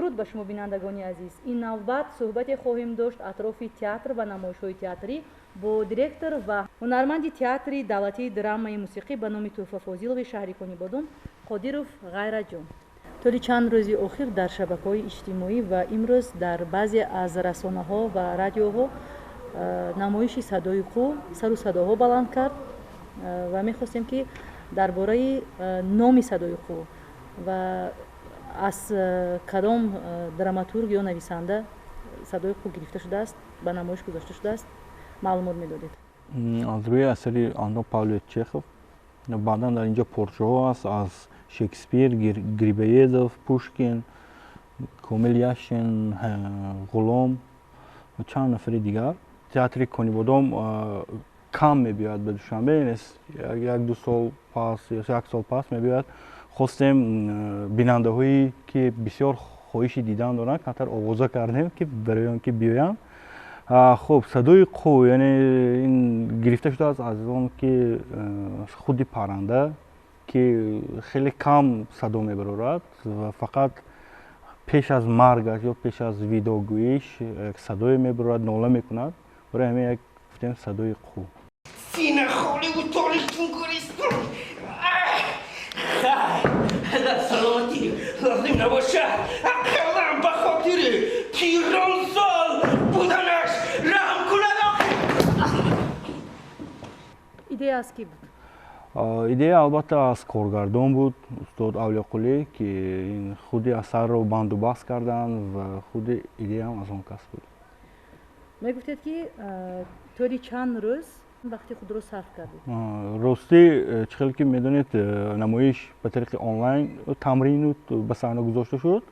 Дуруд ба шумо, бинандагони азиз. Ин навбат суҳбате хоҳем дошт атрофи театр ва намоишҳои театрӣ бо директор ва ҳунарманди театри давлатии драмаи мусиқӣ ба номи Тӯҳфа Фозилови шаҳри Конибодом Қодиров Ғайратҷон. Тӯли чанд рӯзи охир дар шабакаҳои иҷтимоӣ ва имрӯз дар баъзе аз расонаҳо ва радиоҳо намоиши «Садои қӯ» сару садоҳо баланд кард ва мехостем, ки дар бораи номи «Садои қӯ» ва аз кадом драматург ё нависанда «Садои қӯ» гирифта шудааст, ба намоиш гузошта шудааст, маълумот медодед. Аз рӯи асари Антон Павлович Чехов. Баъдан дар инҷо порчаҳо аст аз Шекспир, Грибоедов, Пушкин, Комил Яшин, Ғулом ва чанд нафари дигар. Театри Конибодом кам мебиёяд ба Душанбе, як ду сол пас, як сол пас мебиёяд. Хостем бинандаҳое, ки бисёр хоҳиши дидан доранд, камтар овоза кардем, ки барои он ки биёянд. Хуб, «Садои қӯ», яъне ин гирифта шудааст аз он ки худи парранда, ки хеле кам садо мебарорад ва фақат пеш аз маргаш ё пеш аз видогӯиш як садое мебарорад, нола мекунад. Барои ҳамин як гуфтем «Садои қӯ». Сина холиву торик ҷумҳуристон дар саломатӣ лозим набошад, ақаллан ба хотири пиронсол буданаш раҳм кунад. Идея аз кӣ буд? Идея, албатта, аз коргардон буд, устод Авлиёқулӣ, ки ин худи асарро банду баст карданд ва худи идеяам аз он кас буд. Мегуфтед, ки тӯли чанд рӯз вақти худро сарф кардед. Ростӣ, чӣ хеле ки медонед, намоиш ба тариқи онлайн тамрину ба саҳна гузошта шуд.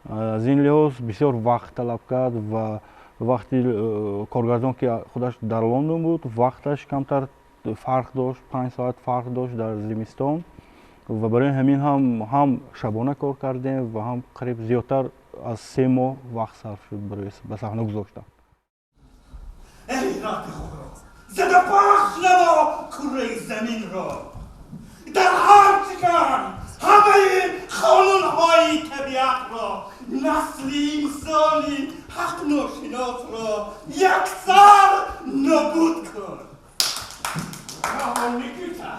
Аз ин лиҳоз бисёр вақт талаб кард ва вақти коргардон, ки худаш дар Лондон буд, вақташ камтар фарқ дошт, 5 соат фарқ дошт дар зимистон, ва барои ҳамин ҳам шабона кор кардем ва ҳам қариб зиёдтар аз 3 моҳ вақт сарф шуд барои ба саҳна гузоштан. Эй, ради худо, зада пахш намо курраи заминро, дар ҳар шикан ҳамаи қонунҳои табиатро, насли инсони ҳақношиносро яксар нобуд кун. Браво, Никита!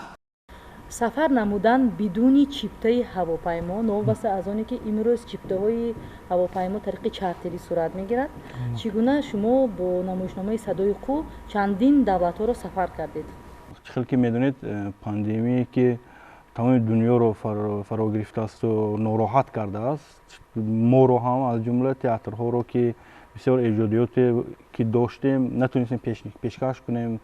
Сафар намудан бидуни чиптаи ҳавопаймо, новобаста аз оне ки имрӯз чиптаҳои ҳавопаймо тариқи чартерӣ сурат мегирад, чӣ гуна шумо бо намоишномаи «Садои қӯ» чандин давлатҳоро сафар кардед? Чӣ хел ки медонед, пандемие, ки тамоми дунёро фаро гирифтаасту нороҳат кардааст, моро ҳам, аз ҷумла театрҳоро, ки бисёр эҷодиёте ки доштем, натонистем пешкаш кунем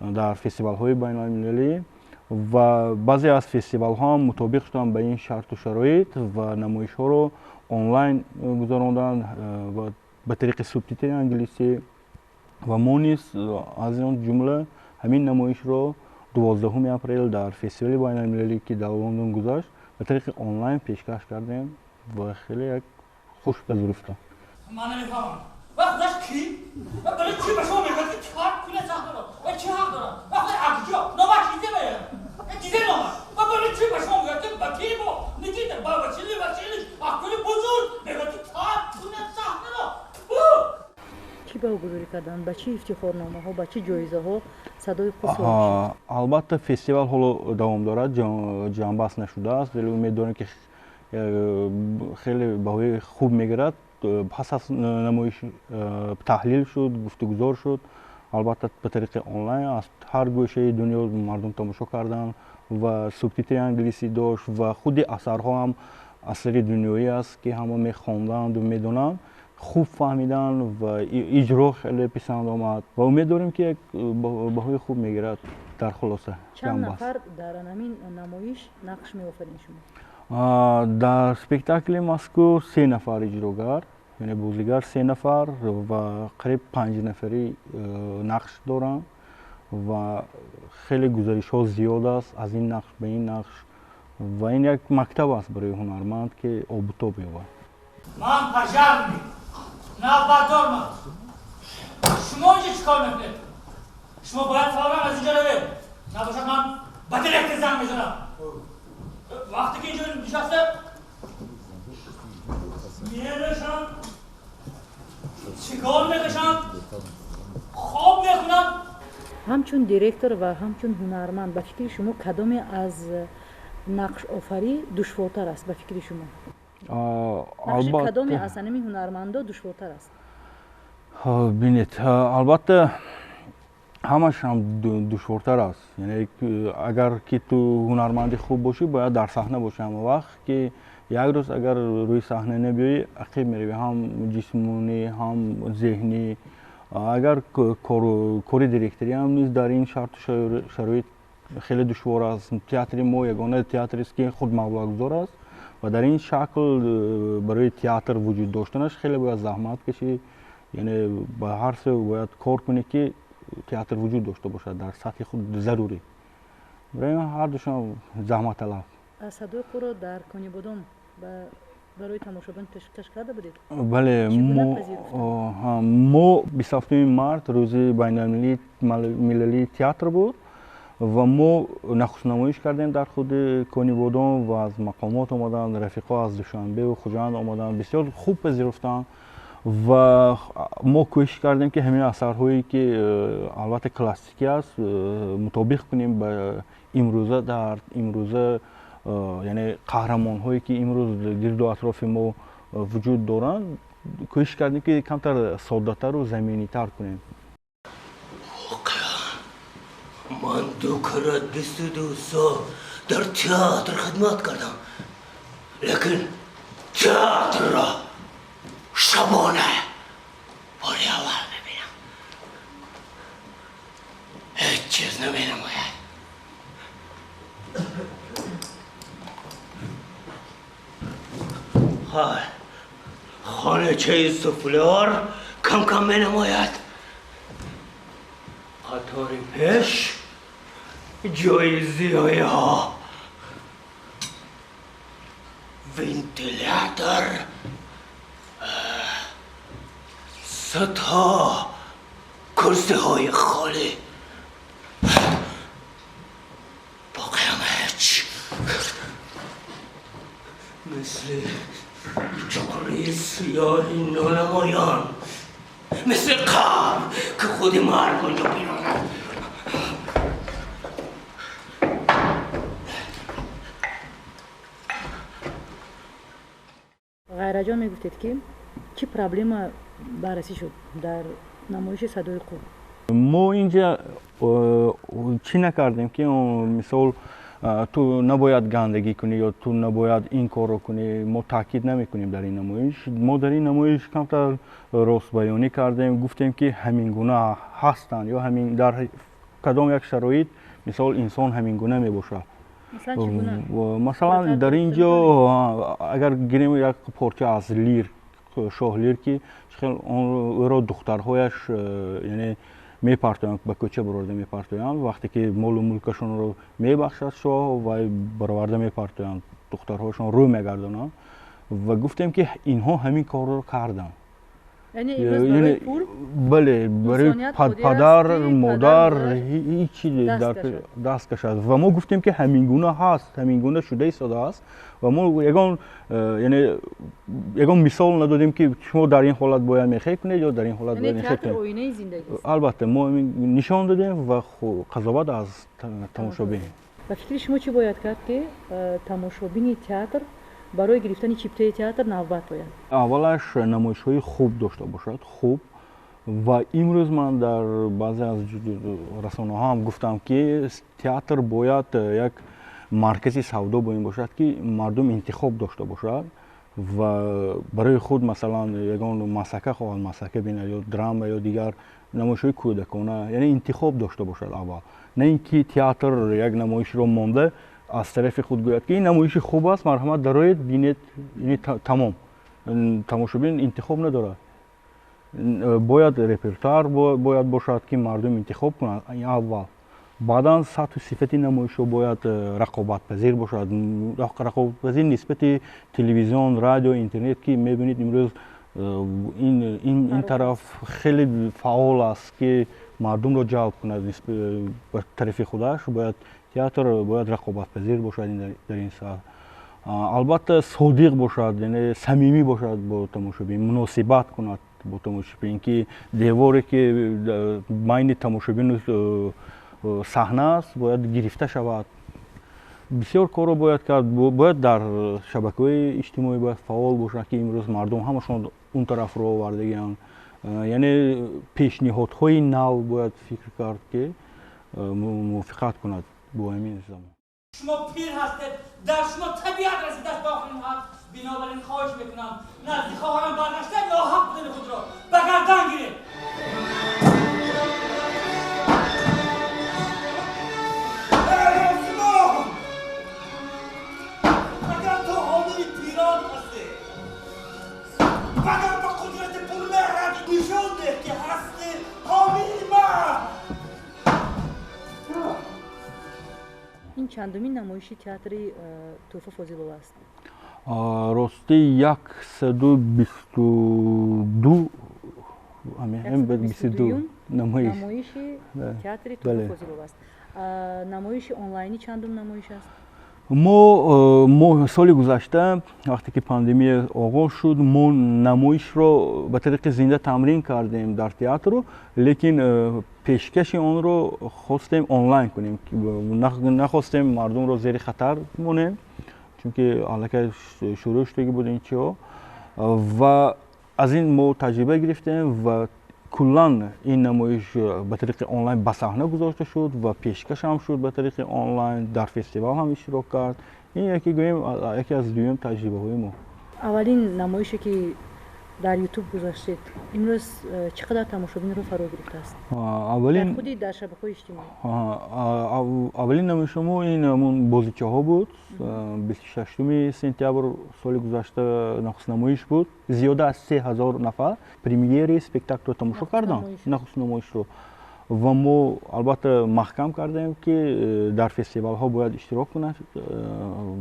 дар фестивалҳои байналмилалӣ, ва баъзе аз фестивалҳо ҳам мутобиқ шуданд ба ин шарту шароит ва намоишҳоро онлайн гузаронданд ва ба тариқи субтитри англисӣ. Ва мо низ аз он ҷумла ҳамин намоишро 12-уми апрел дар фестивали байналмилалӣ, ки дар Лондон гузашт, ба тариқи онлайн пешкаш кардем ва хеле як хуш пазируфтанд. Ман намефаҳмам, ва худаш кӣ ва барои чӣ ба шумо мегӯяд, ки тарк кунед саҳнаро? Ва чӣ ҳақ дорад? Ва худ акҷо номаш чизе меяд, чизе номаш, ва барои чӣ ба шумо мегӯяд, ки вакили мо Никита ба Василий Васильевич, актёри бузург, мегӯяд, ки тарк кунед саҳнаро? Чӣ баҳогузорӣ карданд, ба чӣ ифтихорномаҳо, ба чӣ ҷоизаҳо «Садои қӯ» соҳиб шуд? Албатта, фестивал ҳоло давом дорад, ҷамъбаст нашудааст, вале умед дорем, ки хеле баҳои хуб мегирад. Пас аз намоиш таҳлил шуд, гуфтугузор шуд, албатта, ба тариқи онлайн аз ҳар гӯшаи дунё мардум тамошо карданд ва субтитри англисӣ дошт ва худи асарҳо ҳам асари дунёӣ аст, ки ҳама мехонданду медонанд, хуб фаҳмиданд ва иҷро хеле писанд омад, ва умед дорем, ки як баҳои хуб мегирад дар хулоса. Чанд нафар дар ҳамин намоиш нақш меофаринед шумо? Дар спектакли мазкур се нафар иҷрогар, яъне бозигар се нафар ва қариб панҷ нафарӣ нақш доранд ва хеле гузаришҳо зиёд аст аз ин нақш ба ин нақш, ва ин як мактаб аст барои ҳунарманд, ки обутоб ёбад. Ман пожарный, навбатдормам. Шумо инҷо чӣ кор мекунед? Шумо бояд фавран аз инҷо равед, набошад ман ба директор занг мезанам. Вақте ки инҷо нишаста менӯшад. Сигор мекашанд, хоб мекунанд. Ҳамчун директор ва ҳамчун ҳунарманд, ба фикри шумо кадоме аз нақшофарӣ душвортар аст? Ба фикри шумо нақши кадоме аз ҳамин ҳунармандо душвортар аст? Бинед, албатта ҳамаш ҳам душвортар аст. Яъне агар ки ту ҳунарманди хуб бошӣ, бояд дар саҳна бошӣ ҳама вақт, ки як рӯз агар рӯи саҳна набиёӣ, ақиб меравӣ, ҳам ҷисмонӣ, ҳам зеҳнӣ. Агар кори директорӣ ҳам низ дар ин шарту шароит хеле душвор аст. Театри мо ягона театрест, ки худ маблағгузор аст ва дар ин шакл барои театр вуҷуд доштанаш хеле бояд заҳмат кашӣ. Яъне ба ҳар сӯ бояд кор кунӣ, ки театр вуҷуд дошта бошад дар сатҳи худ зарурӣ. Барои ҳар душон заҳматталаб. Садои қурро дар Конибодом барои тамошобин пешкаш карда будед? Бале, мо 27 март рӯзи байналмилалии театр буд ва мо нахустнамоиш кардем дар худи Конибодом ва аз мақомот омаданд, рафиқҳо аз Душанбеву Хуҷанд омаданд, бисёр хуб пазируфтанд ва мо кӯшиш кардем, ки ҳамин асарҳое, ки албатта классикӣ аст, мутобиқ кунем ба имрӯза, дар имрӯза, яъне қаҳрамонҳое, ки имрӯз гирду атрофи мо вуҷуд доранд, кӯшиш кардем, ки камтар соддатару заминитар кунем. Воқеан ман ду карат 22 сол дар театр хидмат кардам, лекин театрро шабона бори аввал мебинам. Ҳеҷ чиз наменамояд. Ҳай, хоначаи суфлёр кам кам менамояд. Қатори пеш ҷои зиёиҳо, вентилятор, садҳо курсиҳои холӣ, боқиам ҳеҷ, мисли чуқури сиёҳи нонамоён, мисли қабр, ки худи марг онҷо бинонад. Ғайраҷон, мегуфтед, ки чӣ проблема баррасӣ шуд дар намоиши «Садои қур»? Мо инҷа чӣ накардем, ки мисол ту набояд гандагӣ кунӣ ё ту набояд ин корро кунӣ. Мо таъкид намекунем дар ин намоиш. Мо дар ин намоиш камтар ростбаёнӣ кардем, гуфтем, ки ҳамин гуна ҳастанд ё ҳамин дар кадом як шароит, мисол, инсон ҳамин гуна мебошад. Масалан, дар ин ҷо агар гирем як порча аз Лир, шоҳ Лир, ки ӯро духтарҳояш, яъне, мепартоянд, ба кӯча бурорда мепартоянд. Вақте ки молу мулкашонро мебахшад шоҳ, вай бароварда мепартоянд, духтарҳояшон рӯ мегардонанд. Ва гуфтем, ки инҳо ҳамин корро карданд. Бале, барои падар модар ҳичи даст кашад. Ва мо гуфтем, ки ҳамин гуна ҳаст, ҳамин гуна шуда истодааст. Ва мо ягон, яъне, ягон мисол надодем, ки шумо дар ин ҳолат бояд мехе кунед ё дар ин ҳолат бояд мехе кунед. Албатта, мо нишон додем ва қазоват аз тамошобин. Ба фикри шумо, чӣ бояд кард, ки тамошобини театр барои гирифтани чиптаи театр навбат бояд? Аввалаш намоишҳои хуб дошта бошад, хуб. Ва имрӯз ман дар баъзе аз расонаҳо ҳам гуфтам, ки театр бояд як маркази савдо боин бошад, ки мардум интихоб дошта бошад ва барои худ, масалан, ягон масака хоҳад, масака бинад ё драма ё дигар намоишҳои кӯдакона, яъне интихоб дошта бошад аввал, на ин ки театр як намоишро монда, аз тарафи худ гӯяд, ки ин намоиши хуб аст, марҳамат, дароед, бинед, тамом. Тамошобин интихоб надорад. Бояд репертуар бояд бошад, ки мардум интихоб кунанд аввал. Баъдан сатҳу сифати намоишҳо бояд рақобатпазир бошад, рақобатпазир нисбати телевизион, радио, интернет, ки мебинед, имрӯз ин тараф хеле фаъол аст, ки мардумро ҷалб кунад ба тарафи худаш. Бояд театр бояд рақобатпазир бошад дар ин саҳат. Албатта, содиқ бошад, яъне самимӣ бошад бо тамошобин, муносибат кунад. бо тамошобин, ки деворе ки байни тамошобину саҳна аст, бояд гирифта шавад. Бисёр корро бояд кард, бояд дар шабакаҳои иҷтимоӣ бояд фаъол бошад, ки имрӯз мардум ҳамашон он тараф ро овардагианд. Яъне пешниҳодҳои нав бояд фикр кард, ки мувофиқат кунад бо ҳамин замон. Шумо пир ҳастед, дар шумо табиат расидааст ба охирин ҳад. Бинобар ин хоҳиш мекунам, назди хоҳарам баргашта ноҳақ будани худро ба гардан гиред. Агар то ҳомии пирон ҳастед, агар ба қудрати пурмеҳрат нишон деҳ, ки ҳастед ҳомии ман. Ин чандумин намоиши театри Тӯҳфа Фозилова аст? Рости, 122, 22 намоиш. Намоиши театри Тӯҳфа Фозилова аст. Намоиши онлайнӣ чандум намоиш аст? Мо соли гузашта, вақте ки пандемия оғоз шуд, мо намоишро ба тариқи зинда тамрин кардем дар театру, лекин пешкаши онро хостем онлайн кунем. Нахостем мардумро зери хатар монем, чунки аллакай шурӯъ шудагӣ буд ин чиҳо, ва аз ин мо таҷриба гирифтем ва куллан ин намоиш ба тариқи онлайн ба саҳна гузошта шуд ва пешкаш ҳам шуд ба тариқи онлайн, дар фестивал ҳам иштирок кард. Ин яке, гӯем, яке аз дуюм таҷрибаҳои мо. Аввалин намоише, ки дар Ютуб гузаштед, имрӯз чӣ қадар тамошобинро фаро гирифтааст? Аввалин худи дар шабакаҳои иҷтимоӣ. Аввалин намоиши мо ин ҳамон бозичаҳо буд. 26 сентябр соли гузашта нахуст намоиш буд. Зиёда аз 3000 нафар премьераи спектаклро тамошо карданд, нахуст намоишро. Ва мо албатта маҳкам кардем, ки дар фестивалҳо бояд иштирок кунад,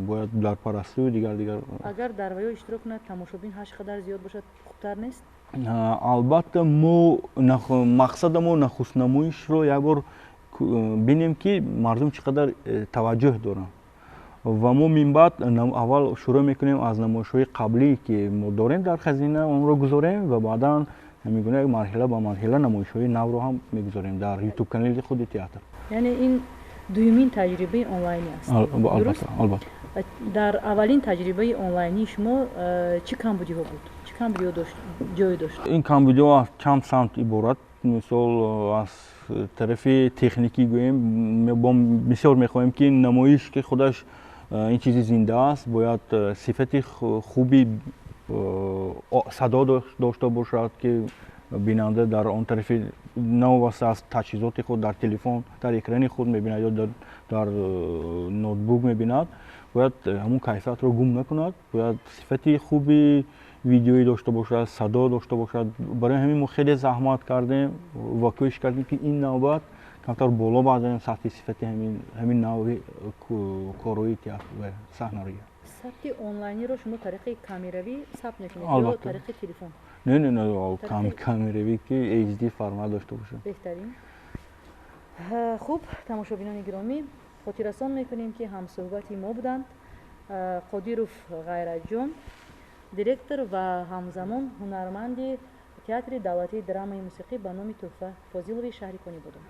бояд дар Парастую, дигар дигар. Агар дар ваё иштирок кунад, тамошобин ҳар чӣ қадар зиёд бошад, хубтар нест? Албатта, мо мақсадамо нахуст намоишро як бор бинем, ки мардум чӣ қадар таваҷҷӯҳ доранд, ва мо минбаъд аввал шурӯъ мекунем аз намоишҳои қаблӣ, ки мо дорем дар хазина, онро гузорем ва баъдан ҳамин гуна марҳила ба марҳила намоишҳои навро ҳам мегузорем дар ютуб канали худи театр. Яъне ин дуюмин таҷрибаи онлайнӣ аст? Албатта, албатта. Дар аввалин таҷрибаи онлайнии шумо чӣ камбудиҳо буд, чӣ камбудиҳо ҷой дошт? Ин камбудиҳо аз чанд самт иборат. Мисол, аз тарафи техникӣ гӯем, бисёр мехоҳем, ки намоиш, ки худаш ин чизи зинда аст, бояд сифати хуби садо дошта бошад, ки бинанда дар он тарафи, новобаста аз таҷҳизоти худ, дар телефон, дар экрани худ мебинад ё дар ноутбук мебинад, бояд ҳамун кайфиятро гум накунад, бояд сифати хуби видеоӣ дошта бошад, садо дошта бошад. Барои ҳамин мо хеле заҳмат кардем ва кӯшиш кардем, ки ин навбат камтар боло бардорем сатҳи сифати ҳамин навъи корҳои театр ва саҳнароӣ. Сабти онлайниро шумо тариқи камеравӣ сабт мекунед ё тариқи телефон? Не, камеравӣ, ки HD формат дошта бошад. Беҳтарин. Хуб, тамошобинони гиромӣ, хотиррасон мекунем, ки ҳамсӯҳбати мо буданд Қодиров Ғайратҷон, директор ва ҳамзамон ҳунарманди театри давлатии драмаи мусиқӣ ба номи Тӯҳфа Фозилови шаҳри Конибодом.